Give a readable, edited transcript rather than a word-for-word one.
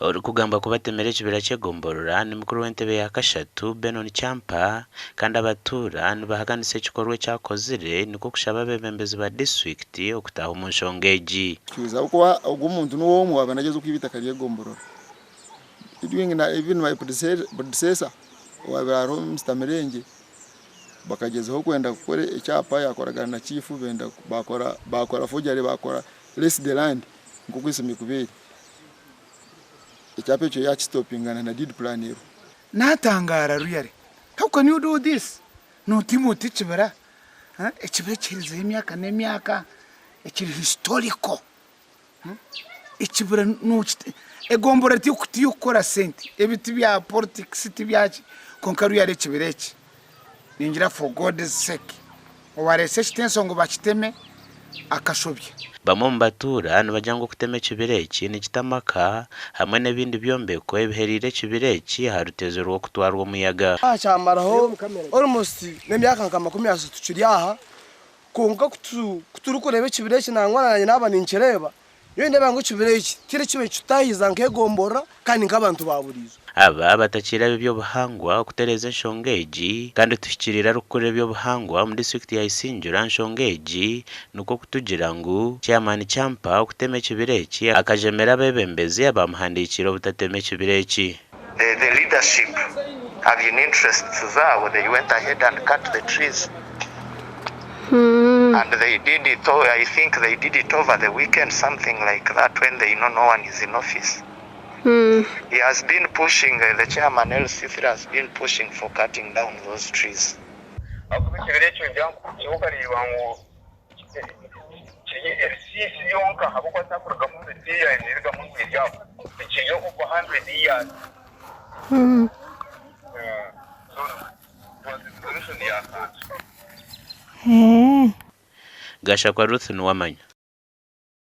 Orikugambwa kuba atemire ekibira ky'egomborora ni mukuru w'entebe ya kashatu, Benon Kyampa kandi abatuura nibahakanisa ekikorwa eki akozire nikwo kushaba abeebembezi ba disiturikiti okutaaha omu nshonga egi. Kihweza ahabw'okuba ogwo omuntu niwe omwe owaaba nagyezaho kwiba eitaka ry'egomborora. Even my predecessor owaabaire ariho Mister Mirengye bakagyezaho kwenda kukora ekyapa yakoragana na chief benda bakora bakora forgery bakora lease the land nk'oku eshemereire kuba eri. Ekyapa ekyo yakisitopinga na deed plan eriho. Natangaara really how can you do this notiima oti ekibira ekibira ekiherizeho emyaka n'emyaka ekiri historical ekibira egomborora tiyokukora sente ebi tibya politics tibyaki kwonka really ekibira eki ningira for God's sake owaretse ekitenso ngu bakiteme akashobya. Bamwe omu batuura nibagira ngu okutema ekibira eki nikita amaka hamwe n'ebindi byombeko ebihereire ekibira eki aha rutezo rw'okutwarwa omuyaga. Kyamaraho almost n'emyaka nka 30 kiri aha, kwonka ku turikureeba ekibira eki nangwa naanye naaba ninkireeba, Nyowe nindeeba ngu ekibira eki tikiri ekibaire nikitutahiza nk'egomborora kandi nk'abantu ba buriijo. Aba batakiire ab'eby'obuhangwa okutereeza enshonga egi kandi tuhikiriire arikukurira eby'obuhangwa omu disiturikiti ya Isingiro aha nshonga egi nikwo kutugira ngu Chairman Kyampa okutema ekibira eki akajemera abeebembezi abaamuhandiikiire obutatema ekibira eki. The leadership abaine interests zaabo they went ahead and cut the trees and they did it I think they did it over the weekend something like that when they know no one is in office. He has been pushing the chairman LC3 has been pushing for cutting down those trees. Ahakuba ekibira ekyo ningira ngu kukiha okareeba ngu kiri ebisiisi byonka ahabw'okuba tihakurugamu miti neerugamu orwiri aho kiri over hundred years. So it was a resolution ya kanso. Gashakwa Ruth Nuwamanya.